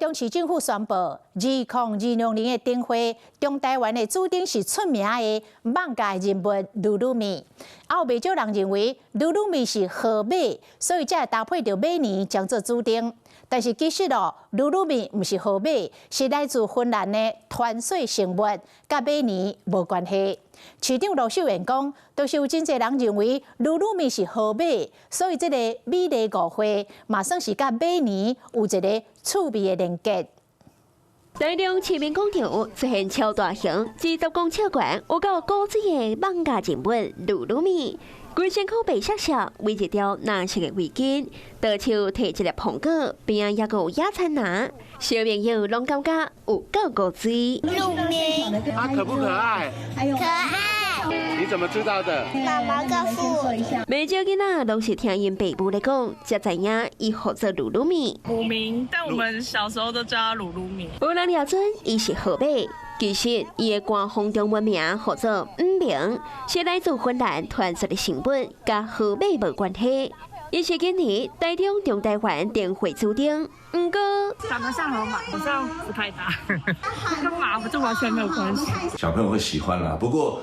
中市政府宣布，2026年的燈會，中台灣的主燈是出名的艋舺人物魯魯米。啊，有袂少人認為魯魯米是河馬，所以才會搭配著馬年將做主燈。但是其實哦，魯魯米毋是河馬，是來自芬蘭的傳說生物，佮馬年無關係。市長盧秀燕講，就是有真濟人認為魯魯米是河馬，所以這个美麗誤會嘛算是佮馬年有一个趣味的連結。台中市民廣場出現超大型20公尺懸、有夠古錐的艋舺人物魯魯米，規身軀白雪雪，圍一條藍色的圍巾，倒手提一粒蘋果，邊仔猶閣有野餐籃，小朋友攏感覺有夠古錐。魯米，它可不可愛？可愛。你怎麼知道的？媽媽告訴我。袂少囡仔攏是聽𪜶爸母咧講，才知影伊號做魯魯米。古名，但我們小時候都叫他魯魯米。有人掠準伊是河馬，其實伊的官方中文名號做五明，是來自芬蘭傳說的生物，佮河馬無關係。伊是今年台中中台灣燈會主燈，毋過長得像河馬，好像不太搭，跟馬就完全沒有關係。小朋友會喜歡啦，不過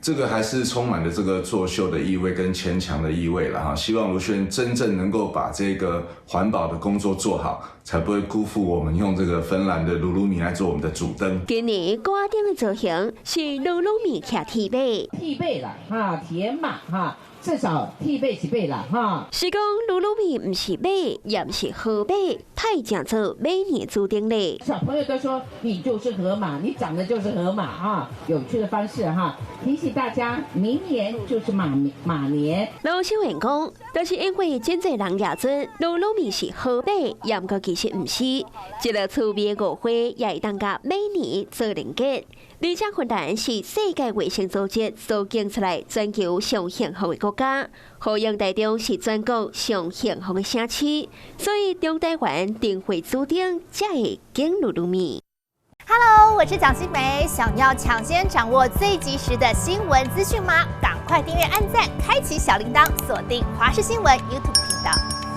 這個還是充滿了這個作秀的意味跟牽強的意味了哈。希望盧秀燕真正能夠把這個環保的工作做好，才不會辜負我們用這個芬蘭的魯魯米來做我們的主燈。今年鼓仔燈的造型是魯魯米騎鐵馬，鐵馬啦，哈，鐵馬哈。至少鐵馬是馬啦，哈。是講魯魯米毋是馬，也毋是河馬，太正做馬年主燈咧。小朋友都說你就是河馬，你長得就是河馬啊！有趣的方式哈，提醒大家，明年就是馬馬年。盧秀燕講，就是因為真濟人掠準魯魯米是河馬，也毋過其實毋是。這个趣味的誤會也會當佮馬年做連結。而且芬蘭是世界衛生組織所揀出來全球上幸福的國家，呼應台中是全國上幸福的城市，所以中台灣燈會主燈才會揀魯魯米。 Hello，我是蔣新梅，想要搶先掌握最及時的新聞資訊嗎？趕快訂閱、按讚、開啟小鈴鐺，鎖定華視新聞 YouTube 頻道。